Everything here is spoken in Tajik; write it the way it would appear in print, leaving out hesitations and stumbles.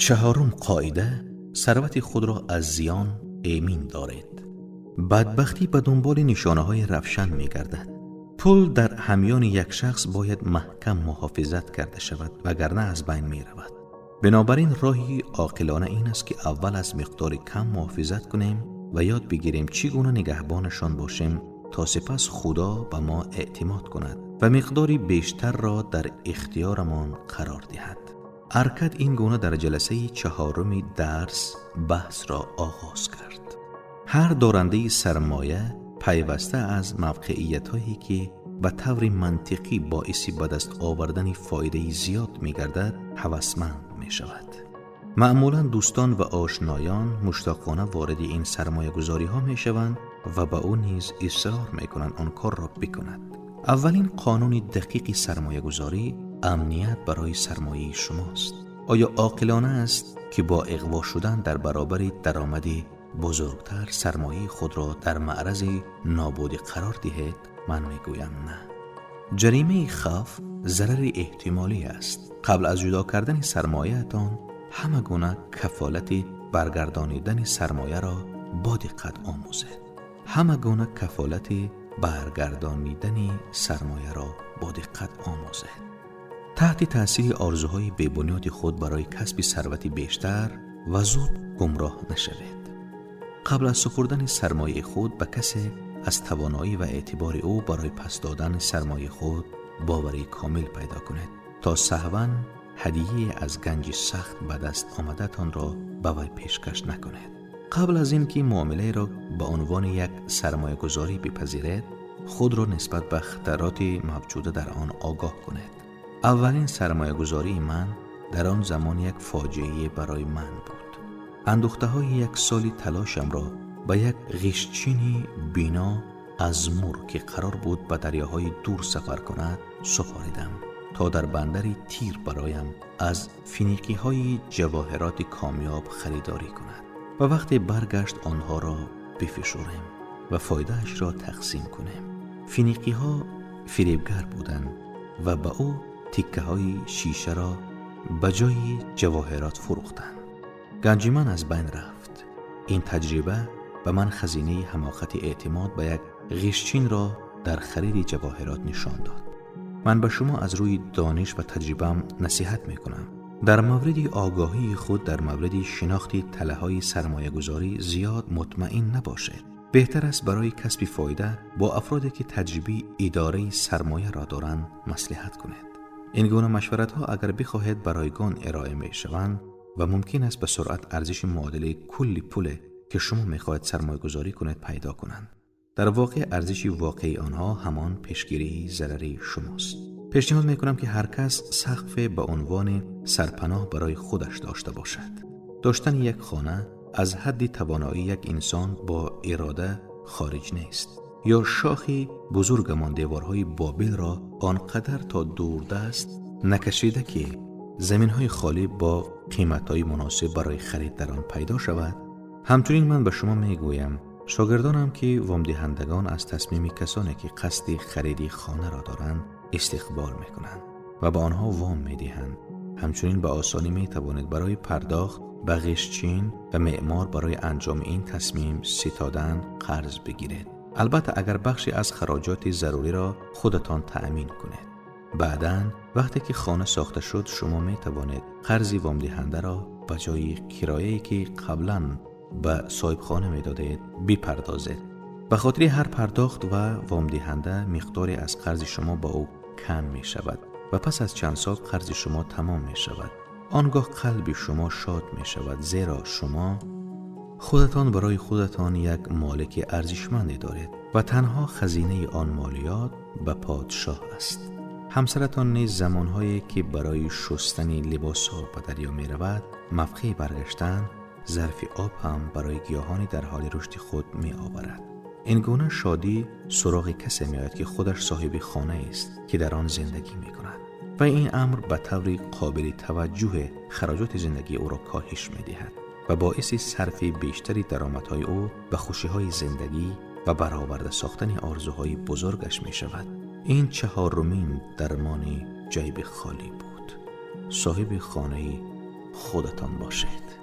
Чаҳорум қоида: сарвати худро аз зиён эмин доред. Бадбахтӣ ба дунболи нишонаҳои равшан мегардад. Пул дар ҳамёни як шахс бояд маҳкам муҳофизат карда шавад, вагарна аз байн меравад. Бинобар ин роҳи оқилона ин аст, ки аввал аз миқдори кам муҳофизат кунем ва ёд бигирем, чӣ гуна нигаҳбонашон бошем, то сипас Худо ба мо эътимод кунад ва миқдори бештарро дар ихтиёрамон қарор диҳад. Аркад ин гуна дар ҷаласаи чаҳоруми дарс баҳсро оғоз кард. Ҳар дорандаи сармоя пайваста аз мавқеиятҳое, ки ба таври мантиқӣ боиси ба даст овардани фоидаи зиёд мегардад, ҳавасманд мешавад. Маъмулан дӯстон ва ошноён муштоқона вориди ин сармоягузориҳо мешаванд ва ба ӯ низ исрор мекунанд он корро бикунад. Аввалин қонуни дақиқи сармоягузорӣ амният барои сармояи шумост. Оё оқилона аст, ки бо иғво шудан дар баробари даромади бузургтар сармояи худро дар маърази нобудӣ қарор диҳед? Ман мегӯям: на. Ҷаримаи хавф зарари эҳтимолӣ аст. Қабл аз ҷудо кардани сармояатон ҳама гуна кафолати баргардонидани сармояро бо диққат омӯзед. Ҳама гуна кафолати баргардонидани сармояро бо диққат омӯзед. Таҳти таъсири орзуҳои бебунёди худ барои касби сарвати бештар ва зуд гумроҳ нашавед. Қабл аз супурдани сармояи худ ба касе, аз тавоноӣ ва эътибори ӯ барои пас додани сармояи худ боварии комил пайдо кунед, то саҳван ҳадияе аз ганҷи сахт ба даст омадатонро ба вай пешкаш накунед. Қабл аз ин ки муомилаеро ба унвони як сармоягузорӣ бипазиред, худро нисбат ба хатароти мавҷуда дар он огоҳ кунед. Аввалин сармоягузории ман дар он замон як фоҷиае барои ман буд. Андӯхтаҳои як соли талошамро ба як ғиштчини бино аз мур, ки қарор буд ба дарёҳои дур сафар кунад, супоридам, то дар бандари Тир бароям аз финиқиҳои ҷавоҳироти комёб харидорӣ кунад ва вақте баргашт, онҳоро бифишурем ва фоидаашро тақсим кунем. Финиқиҳо фиребгар буданд ва ба ӯ тиккаҳои шишаро ба ҷои ҷавоҳирот фурӯхтанд. Ганҷи ман аз байн рафт. Ин таҷриба ба ман хазинаи ҳамоқати эътимод ба як ғиштчинро дар хариди ҷавоҳирот нишон дод. Ман ба шумо аз рӯи дониш ва таҷрибаам насиҳат мекунам: дар мавриди огоҳии худ дар мавриди шинохти талаҳои сармоягузорӣ зиёд мутмаин набошед. Беҳтар аст барои касби фоида бо афроде, ки таҷрибаи идораи сармояро доранд, маслиҳат кунед. Ин гуна машваратҳо, агар бихоҳед, ба ройгон ироа мешаванд ва мумкин аст ба суръат арзиши муодили кулли пуле, ки шумо мехоҳед сармоягузорӣ кунед, пайдо кунанд. Дар воқеъ арзиши воқеии онҳо ҳамон пешгирии зарари шумост. Пешниҳод мекунам, ки ҳар кас сақфе ба унвони сарпаноҳ барои худаш дошта бошад. Доштани як хона аз ҳадди тавоноии як инсон бо ирода хориҷ нест. Ё шохи бузургамон деворҳои Бобилро он қадар то дурдаст накашида, ки заминҳои холӣ бо қиматҳои муносиб барои харид дар он пайдо шавад. Ҳамчунин ман ба шумо мегӯям, шогирдонам, ки вомдиҳандагон аз тасмими касоне, ки қасди хариди хонаро доранд, истиқбол мекунанд ва ба онҳо вом медиҳанд. Ҳамчунин ба осонӣ метавонед барои пардохт ба ғиштчин ва меъмор барои анҷоми ин тасмим ситодан қарз бигиред, албатта агар бахше аз хароҷоти заруриро худатон таъмин кунед. Баъдан, вақте ки хона сохта шуд, шумо метавонед қарзи вомдиҳандаро ба ҷои кирояе, ки қаблан ба соҳибхона медодед, бипардозед. Ба хотири ҳар пардохт ба вомдиҳанда миқдоре аз қарзи шумо ба ӯ кам мешавад ва пас аз чанд сол қарзи шумо тамом мешавад. Он гоҳ қалби шумо шод мешавад, зеро шумо худатон барои худатон як молики арзишманде доред ва танҳо хазинаи он молиёт ба подшоҳ аст. Ҳамсаратон низ замонҳое, ки барои шустани либосҳо ба дарё меравад, мавқеи баргаштан зарфи об ҳам барои гиёҳони дар ҳоли рушди худ меоварад. Ин гуна шодӣ суроғи касе меояд, ки худаш соҳиби хонаест, ки дар он зиндагӣ мекунад, ва ин амр ба таври қобили таваҷҷӯҳе хароҷоти зиндагии ӯро коҳиш медиҳад ва боиси сарфи бештари даромадҳои ӯ ба хушиҳои зиндагӣ ва бароварда сохтани орзуҳои бузургаш мешавад. Ин чаҳорумин дармони ҷайби холӣ буд. Соҳиби хонаи Худатон бошед.